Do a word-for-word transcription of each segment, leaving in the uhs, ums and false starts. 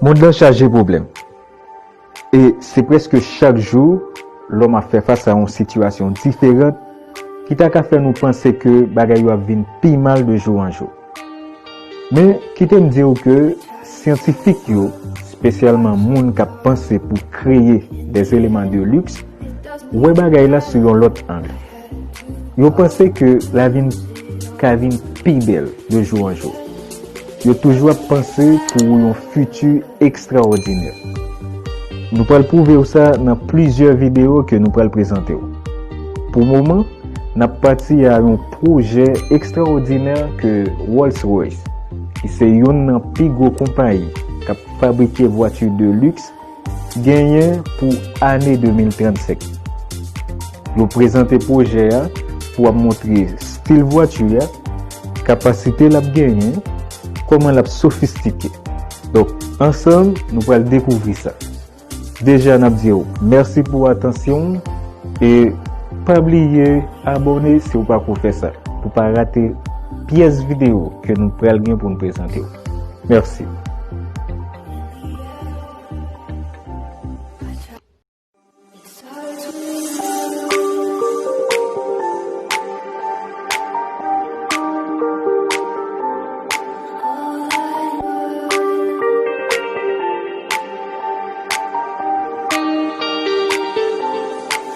Mond lan chaje pwoblèm. E se prèske chak jou lòm ap fè fas a yon sitiyasyon diferan ki ta ka fè nou panse ke bagay yo ap vin pi mal de jou an jou. Men, kite m di w ke syantifik yo, espesyalman moun k ap panse pou kreye des éléments de luxe, wè bagay la sou yon lòt ang. Yo panse ke lavi n ka vin pi bèl de jou an jou. Yo toujou ap panse pou yon fiti ekstraòdinè. Nou pral pwouve w sa nan plizyè videyo ke nou pral prezante w. Pou moman, n ap pati a yon pwojè ekstraòdinè ke Rolls-Royce, ki se youn nan pi gwo konpayi k ap fabrike vwati de luks, genyen pou ane de mil trannsenk. Yo prezante pwojè a pou ap montre stil vwati a, kapasite l ap genyen, kòman l ap sofistike. Donk, ansanm, nou pral dekouvri sa. Deja, n ap di w mèsi pou atansyon w e pa bliye abòne si w pako fè sa, pou pa rate pyès videyo ke nou pral gen pou n prezante w. Mèsi.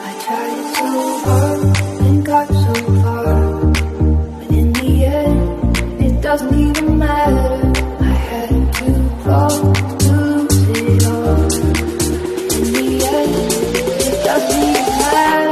I tried so hard and got so far, but in the end, it doesn't even matter. I had to fall to lose it all. In the end, it doesn't even matter.